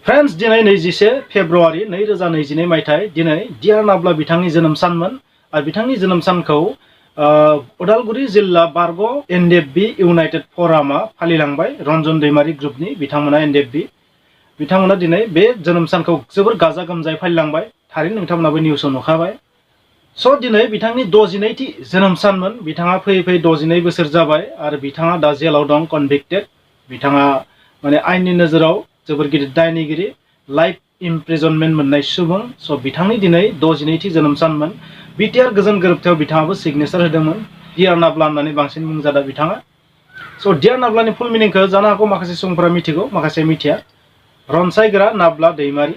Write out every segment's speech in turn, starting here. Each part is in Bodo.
फ्रेंड्स दिनै 21 फेब्रुआरि 2022 मायथाइ दिनै डियार नाब्ला बिथांनि जोनोम सानमोन आरो बिथांनि जोनोम सानखौ उदालगुरि जिल्ला बारग NDFB इउनाइटेड फरामा फालिलांबाय रनजन दैमारी ग्रुपनि बिथांमोना NDFB बिथांमोना दिनै बे जोनोम सानखौ जोबोर गाजा गोमजायै फालिलांबाय थारैनो नोंथांमोनाबो निउसाव नुखाबाय स' दिनै बिथांनि 62थि जोनोम सानमोन बिथाङा फैयै 62 बोसोर जाबाय आरो बिथाङा दा जेलाव दं कनभिक्टेड बिथाङा माने आयेननि नोजोराव जोबोर गिदिर दायनिगिरि लाइफ इमप्रिजनमेन्ट मोननाय सुबुं स' बिथांनि दिनै 62थि जोनोम सानमोन बिटिआर गोजोन गोरोबथायाव बिथाङाबो सिगनेचार होदोंमोन डियार नाब्ला होननानै बांसिन मुंजादा बिथाङा स' डियार नाब्लानि फुल मिनिंखौ जानो हागौ माखासे सुबुंफोरा मिथिगौ माखासे मिथिया रनसायग्रा नाब्ला दैमारी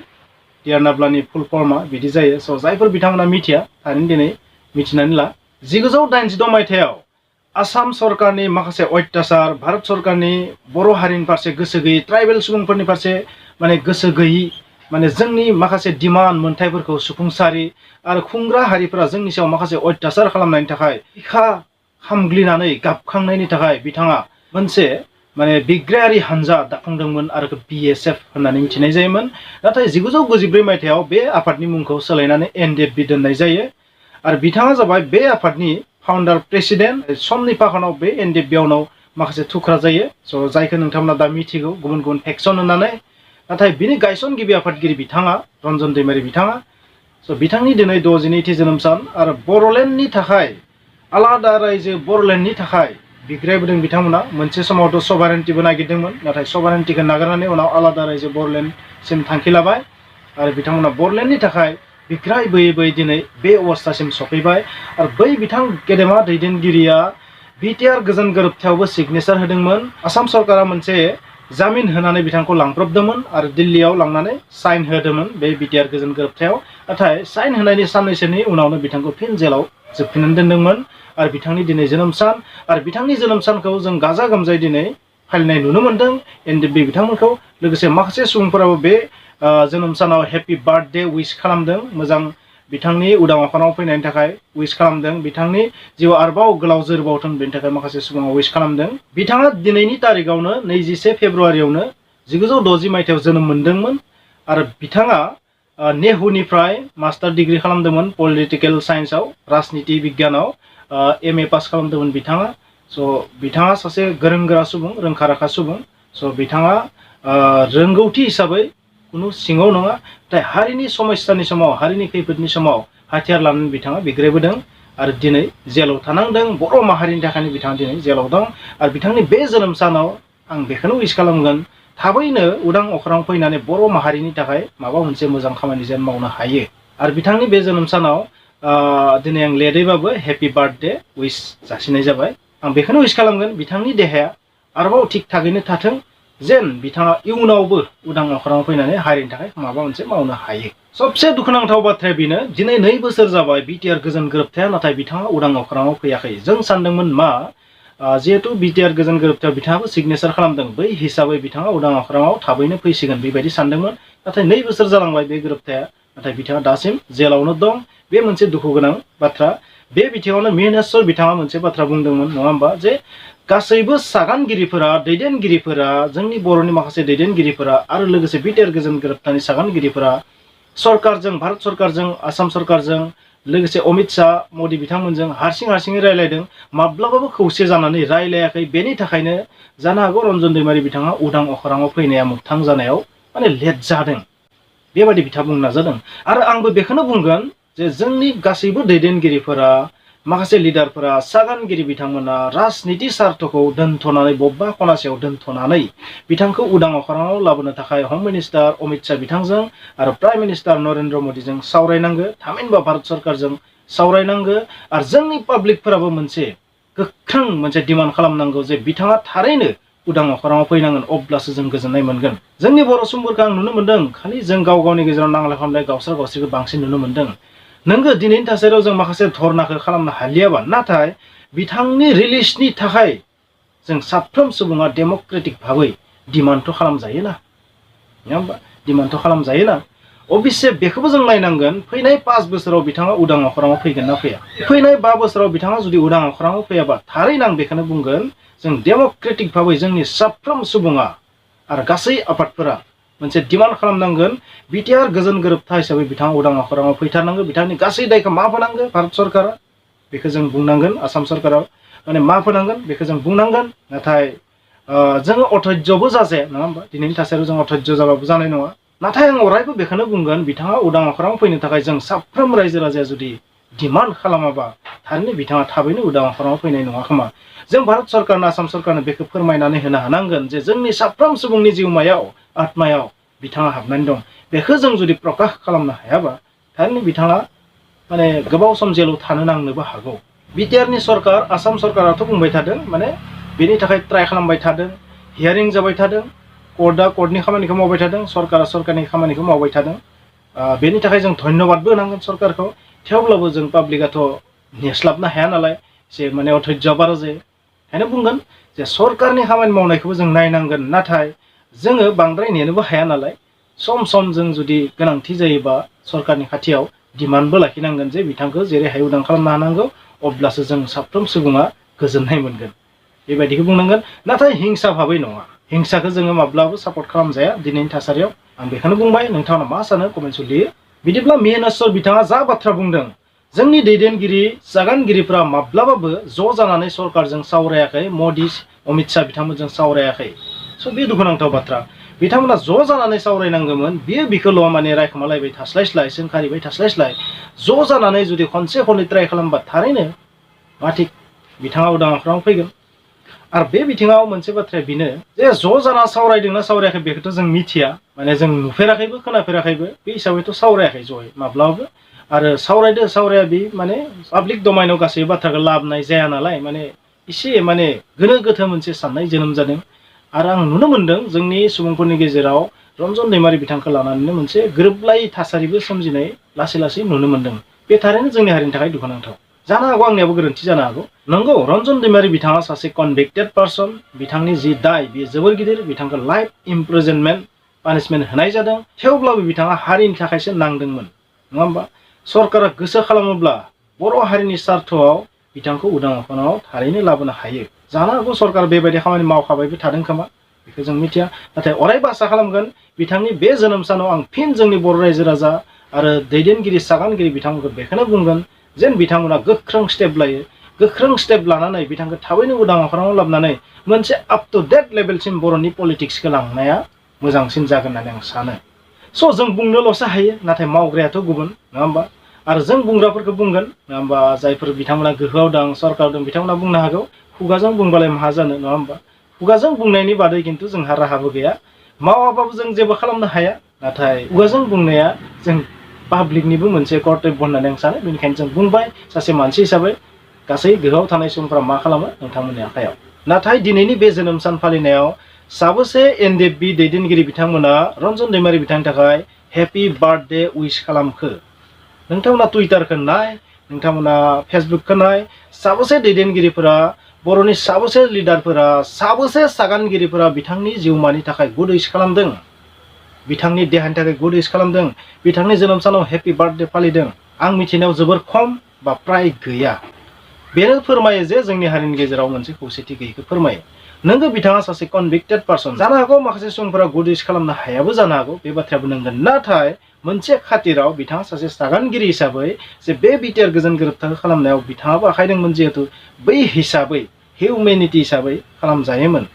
डियार नाब्लानि फुल फर्मा बिदि जायो स' जायफोर बिथांमोना मिथिया थारैनो दिनै मिथिनानै ला 1986 मायथाइयाव आसाम सरकारनि माखासे अत्याचार भारत सरकारनि बर' हारिनि फारसे गोसो गैयै ट्राइबेल सुबुंफोरनि फारसे माने गोसो गैयै माने जोंनि माखासे डिमान्ड मोनथायफोरखौ सुफुंसारि आरो खुंग्रा हारिफोरा जोंनि सायाव माखासे अत्याचार खालामनायनि थाखाय बिखा हामग्लिनानै गाबखांनायनि थाखाय बिथाङा मोनसे माने बिग्रायारि हानजा दाफुंदोंमोन आरो BSF होननानै मिथिनाय जायोमोन नाथाय 1994 मायथाइयाव बे आफादनि मुंखौ सोलायनानै NDFB दोननाय जायो आरो बिथाङा जाबाय बे आफादनि फाउन्डार प्रेसिडेन्ट समनि फाखनाव बे NDFB माखासे थुख्रा जायो स' जायखौ नोंथांमोना दा मिथिगौ गुबुन गुबुन फेक्सन होननानै नाथाय बिनि गायसनगिरि आफादगिरि बिथाङा रनजन दैमारी बिथाङा स' बिथांनि दिनै 62थि जोनोम सान आरो बर'लेण्डनि थाखाय आलादा रायजो बर'लेण्डनि थाखाय बिग्रायबोदों बिथांमोना मोनसे समावथ' सभारेन्टिबो नागिरदोंमोन नाथाय सभारेन्टिखौ नागारनानै उनाव आलादा रायजो बर'लेण्डसिम थांखि लाबाय आरो बिथांमोना बर'लेण्डनि थाखाय बिग्राय बोयै बोयै दिनै बे अबस्थासिम सफैबाय आरो बै बिथां गेदेमा दैदेनगिरिया बिटिआर गोजोन गोरोबथायावबो सिगनेचार होदोंमोन आसाम सरकारा मोनसे जामिन होनानै बिथांखौ लांब्रबदोंमोन आरो दिल्लीयाव लांनानै साइन होदोंमोन बे बिटिआर गोजोन गोरोबथायाव नाथाय साइन होनायनि साननैसोनि उनावनो बिथांखौ फिन जेलाव जोबफिननानै दोनदोंमोन आरो बिथांनि दिनै जोनोम सान आरो बिथांनि जोनोम सानखौ जों गाजा गोमजायै दिनै फालिनाय नुनो मोन्दों NDFB बिथांमोनखौ लोगोसे माखासे सुबुंफोराबो बे जोनोम सानाव हेपि बार्थडे उइश खालामदों मोजां बिथांनि उदां अखानाव फैनायनि थाखाय उइश खालामदों बिथांनि जिउ आरोबाव गोलाव जोरबावथों बेनि थाखाय माखासे सुबुङा उइश खालामदों बिथाङा दिनैनि तारिखआवनो 21 फेब्रुआरियावनो 1960 मायथाइयाव जोनोम मोन्दोंमोन आरो बिथाङा नेहुनिफ्राय मास्टार डिग्री खालामदोंमोन पलिटिकेल साइन्सआव राजनिति बिगियानाव MA पास खालामदोंमोन बिथाङा स' बिथाङा सासे गोरों गोरा सुबुं रोंखा राखा सुबुं स' बिथाङा रोंगौथि हिसाबै कुनु सिङाव नङा नाथाय हारिनि समस्यानि समाव हारिनि खैफोदनि समाव हाथियार लानानै बिथाङा बिग्रायबोदों आरो दिनै जेलाव थानांदों बर' माहारिनि थाखायनो बिथाङा दिनै जेलाव दं आरो बिथांनि बे जोनोम सानाव आं बेखौनो उइश खालामगोन थाबैनो उदां अख्राङाव फैनानै बर' माहारिनि थाखाय माबा मोनसे मोजां खामानि जेन मावनो हायो आरो बिथांनि बे जोनोम सानाव दिनै आं लेटैबाबो हेपि बार्थडे उइश जासिनाय जाबाय आं बेखौनो उइश खालामगोन बिथांनि देहाया आरोबाव थिग थागैनो थाथों जेन बिथाङा इयुनावबो उदां अख्राङाव फैनानै हारिनि थाखाय माबा मोनसे मावनो हायो सबसे दुखुनांथाव बाथ्राया बेनो दिनै 2 बोसोर जाबाय बिटिआर गोजोन गोरोबथाया नाथाय बिथाङा उदां अख्राङाव फैयाखै जों सानदोंमोन मा जिहेतु बिटिआर गोजोन गोरोबथायाव बिथाङाबो सिगनेचार खालामदों बै हिसाबै बिथाङा उदां अख्राङाव थाबैनो फैसिगोन बेबायदि सानदोंमोन नाथाय 2 बोसोर जालांबाय बे गोरोबथाया नाथाय बिथाङा दासिम जेलावनो दं बे मोनसे दुखु गोनां बाथ्रा बे बिथिङावनो मिनेस्वर बिथाङा मोनसे बाथ्रा बुंदोंमोन नङा होमबा जे गासैबो सागानगिरिफोरा दैदेनगिरिफोरा जोंनि बर'नि माखासे दैदेनगिरिफोरा आरो लोगोसे बिटिआर गोजोन गोरोबथानि सागानगिरिफोरा सरकारजों भारत सरकारजों आसाम सरकारजों लोगोसे अमित शाह मदि बिथांमोनजों हारसिङै रायलायदों माब्लाबाबो खौसे जानानै रायलायाखै बेनि थाखायनो जानो हागौ रनजन दैमारी बिथाङा उदां अख्राङाव फैनाया मोगथां जानायाव माने लेट जादों बेबायदि बिथाङा बुंनो नाजादों आरो आंबो बेखौनो बुंगोन जे जोंनि गासैबो दैदेनगिरिफोरा माखासे लिडारफोरा सागानगिरि बिथांमोना राजनिति स्वार्थखौ दोनथ'नानै बबेबा खनासेयाव दोनथ'नानै बिथांखौ उदां अख्राङाव लाबोनो थाखाय हम मिनिस्टार अमित शाह बिथांजों आरो प्राइम मिनिस्टार नरेन्द्र मदिजों सावरायनांगो थामहिनबा भारत सरकारजों सावरायनांगो आरो जोंनि पाब्लिकफोराबो मोनसे गोख्रों मोनसे डिमान्ड खालामनांगौ जे बिथाङा थारैनो उदां अख्राङाव फैनांगोन अब्लासो जों गोजोननाय मोनगोन जोंनि बर' सुबुंफोरखौ आं नुनो मोन्दों खालि जों गाव गावनि गेजेराव नांलाय खमलाय गावस्रा गावस्रिखौ बांसिन नुनो मोन्दों नोंगो दिनैनि थासारियाव जों माखासे धरनाखौ खालामनो हालियाबा नाथाय बिथांनि रिलिजनि थाखाय जों साफ्रोम सुबुङा डेम'क्रेटिक भाबै डिमान्डथ' खालामजायोना नङा होमबा डिमान्डथ' खालामजायोना अबयसे बेखौबो जों नायनांगोन फैनाय 5 बोसोराव बिथाङा उदां अख्राङाव फैगोन ना फैया फैनाय 5 बोसोराव बिथाङा जुदि उदां अख्राङाव फैयाबा थारैनो आं बेखौनो बुंगोन जों डेम'क्रेटिक भाबै जोंनि साफ्रोम सुबुङा आरो गासै आफादफोरा मोनसे डिमान्ड खालामनांगोन बिटिआर गोजोन गोरोबथा हिसाबै बिथाङा उदां अख्राङाव फैथारनांगोन बिथांनि गासै दायखौ मावनांगोन भारत सरकारा बेखौ जों बुंनांगोन आसाम सरकारा माने मावनांगोन बेखौ जों बुंनांगोन नाथाय जोङो अधैर्यबो जाजाया नङा होमबा दिनैनि थासारियाव जों अधैर्य जाबाबो जानाय नङा नाथाय आं अरायबो बेखौनो बुंगोन बिथाङा उदां अख्राङाव फैनो थाखाय जों साफ्रोम रायजो राजाया जुदि डिमान्ड खालामाबा थारैनो बिथाङा थाबैनो उदां अख्राङाव फैनाय नङा खोमा जों भारत सरकारनो आसाम सरकारनो बेखौ फोरमायनानै होनो हानांगोन जे जोंनि साफ्रोम सुबुंनि जिउमायाव आत्मायाव बिथाङा हाबनानै दं बेखौ जों जुदि प्रकाश खालामनो हायाबा थारैनो बिथाङा माने गोबाव सम जेलाव थानो नांनोबो हागौ बिटिआरनि सरकार आसाम सरकाराथ' बुंबाय थादों माने बेनि थाखाय ट्राइ खालामबाय थादों हियारिं जाबाय थादों कर्टआ कर्टनि खामानिखौ मावबाय थादों सरकारा सरकारनि खामानिखौ मावबाय थादों बेनि थाखाय जों धन्यबादबो होनांगोन सरकारखौ थेवब्लाबो जों पाब्लिकआथ' नेस्लाबनो हाया नालाय जे माने अधैर्यआ बारा जायो ओंखायनो बुंगोन जे सरकारनि खामानि मावनायखौबो जों नायनांगोन नाथाय जोङो बांद्राय नेनोबो हाया नालाय सम सम जों जुदि गोनांथि जायोबा सरकारनि खाथियाव डिमान्डबो लाखिनांगोन जे बिथांखौ जेरैहाय उदां खालामनो हानांगौ अब्लासो जों साफ्रोम सुबुङा गोजोननाय मोनगोन बेबायदिखौ बुंनांगोन नाथाय हिंसा भाबै नङा हिंसाखौ जोङो माब्लाबो सापर्ट खालामजाया दिनैनि थासारियाव आं बेखौनो बुंबाय नोंथाङा मा सानो कमेन्टआव लिरो बिदिब्ला मेनेस्वर बिथाङा जा बाथ्रा बुंदों जोंनि दैदेनगिरि जागानगिरिफ्रा माब्लाबाबो ज' जानानै सरकारजों सावरायाखै मदि अमित शाह बिथांमोनजों सावरायाखै स' बे दुखुनांथाव बाथ्रा बिथांमोना ज' जानानै सावरायनांगौमोन बिखौल' माने रायखोमालायबाय थास्लायस्लाय सोंखारिबाय थास्लायस्लाय ज' जानानै जुदि खनसे खननै ट्राइ खालामबा थारैनो मा थिग बिथाङा उदां अख्राङाव फैगोन आरो बे बिथिङाव मोनसे बाथ्राया बेनो जे ज' जाना सावरायदोंना सावरायाखै बेखौथ' जों मिथिया माने जों नुफेराखैबो खोनाफेराखैबो बे हिसाबैथ' सावरायाखै जयै माब्लाबाबो आरो सावरायदो सावराया बे माने पाब्लिक डमाइनाव गासैबो बाथ्राखौ लाबोनाय जाया नालाय माने एसे माने गोनो गोथो मोनसे साननाय जोनोम जादों आरो आं नुनो मोनदों जोंनि सुबुंफोरनि गेजेराव रन्जन दैमारी बिथांखौ लानानैनो मोनसे गोरोबलायै थासारिबो सोमजिनाय लासै लासै नुनो मोनदों बे थारैनो जोंनि हारिनि थाखाय दुखुनांथाव जानो हागौ आंनियाबो गोरोन्थि जानो हागौ नंगौ रन्जन दैमारी बिथाङा सासे कनभिक्टेड पार्सन बिथांनि जि दाय बेयो जोबोर गिदिर बिथांखौ लाइफ इमप्रिजनमेन्ट पानिशमेन्ट होनाय जादों थेवब्लाबो बिथाङा हारिनि थाखायसो नांदोंमोन नङा होमबा सरकारा गोसो खालामोब्ला बर' हारिनि स्वार्थआव बिथांखौ उदां अख्राङाव थारैनो लाबोनो हायो जानो हागौ सरकार बेबायदि खामानि मावखाबायबो थादों खोमा बेखौ जों मिथिया नाथाय अरायबो आसा खालामगोन बिथांनि बे जोनोम सानाव आं फिन जोंनि बर' रायजो राजा आरो दैदेनगिरि सागानगिरि बिथांमोनखौ बेखौनो बुंगोन जेन बिथांमोना गोख्रों स्टेप लायो गोख्रों स्टेप लानानै बिथांखौ थाबैनो उदां अख्राङाव लाबोनानै मोनसे आप टु डेट लेभेलसिम बर'नि पलिटिक्सखौ लांनाया मोजांसिन जागोन होननानै आं सानो स' जों बुंनोल'सो हायो नाथाय मावग्रायाथ' गुबुन नङा होमबा आरो जों बुंग्राफोरखौ बुंगोन नङा होमबा जायफोर बिथांमोना गोहोआव दं सरकार दं बिथांमोना बुंनो हागौ खुगाजों बुंबालाय मा जानो नङा होमबा खुगाजों बुंनायनि बादै खिन्थु जोंहा राहाबो गैया मावाबाबो जों जेबो खालामनो हाया नाथाय खुगाजों बुंनाया जों पाब्लिकनिबो मोनसे कर्तब्य होननानै आं सानो बेनिखायनो जों बुंबाय सासे मानसि हिसाबै गासै गोहोआव थानाय सुबुंफोरा मा खालामो नोंथांमोननि आखायाव नाथाय दिनैनि बे जोनोम सान फालिनायाव साबोसे एनडिएफबि दैदेनगिरि बिथांमोना रन्जन दैमारी बिथांनि थाखाय हेपि बार्थडे उइश खालामखो नोंथांमोना टुइटारखौ नाय नोंथांमोना फेसबुकखौ नाय साबोसे दैदेनगिरिफोरा बर'नि साबोसे लिडारफोरा साबोसे सागानगिरिफोरा बिथांनि जिउमानि थाखाय गुड उइश खालामदों बिथांनि देहानि थाखाय गुड उइश खालामदों बिथांनि जोनोम सानाव हेपि बार्थडे फालिदों आं मिथिनायाव जोबोर खम बा प्राय गैया बेनो फोरमायो जे जोंनि हारिनि गेजेराव मोनसे खौसेथि गैयैखौ फोरमायो नोंगौ बिथाङा सासे कनभिक्टेड पार्सन जानो हागौ माखासे सुबुंफोरा गुड उइश खालामनो हायाबो जानो हागौ बे बाथ्रायाबो नंगोन नाथाय मोनसे खाथिराव बिथाङा सासे सागानगिरि हिसाबै जे बे बिटिआर गोजोन गोरोबथाखौ खालामनायाव बिथाङाबो आखाइ दंमोन जिहेतु बै हिसाबै हिउमेनिटी हिसाबै खालामजायोमोन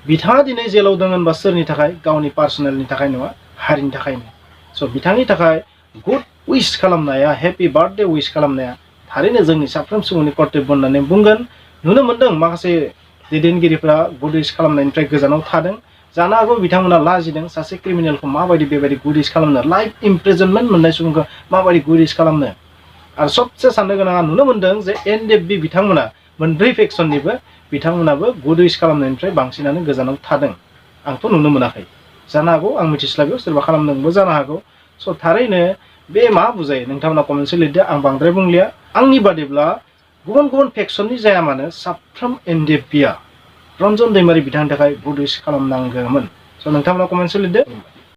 बिथाङा दिनै जेलाव दङ होनबा सोरनि थाखाय गावनि पार्सनेलनि थाखाय नङा हारिनि थाखायनो स' बिथांनि थाखाय गुड उइश खालामनाया हेपि बार्थडे उइश खालामनाया थारैनो जोंनि साफ्रोम सुबुंनि कर्तब्य होननानै बुंगोन नुनो मोनदों माखासे दैदेनगिरिफ्रा गुड उइश खालामनायनिफ्राय गोजानाव थादों जानो हागौ बिथांमोना लाजिदों सासे क्रिमिनेलखौ माबायदि बेबायदि गुड उइश खालामनो लाइफ इमप्रिजनमेन्ट मोननाय सुबुंखौ माबायदि गुड उइश खालामनो आरो सबसे साननो गोनाङा नुनो मोनदों जे एनडिएफबि बिथांमोना मोनब्रै फेक्सननिबो बिथांमोनाबो गुड उइश खालामनायनिफ्राय बांसिनानो गोजानाव थादों आंथ' नुनो मोनाखै जानो हागौ आं मिथिस्लाबियाव सोरबा खालामदोंबो जानो हागौ स' थारैनो बे मा बुजायो नोंथांमोना कमेन्टसो लिरदो आं बांद्राय बुंलिया आंनि बादिब्ला गुबुन गुबुन फेक्सननि जाया मानो साफ्रोम एनडिएफबिआ रन्जन दैमारी बिथांनि थाखाय गुड उइश खालामनांगौमोन स' नोंथांमोना कमेन्टसो लिरदो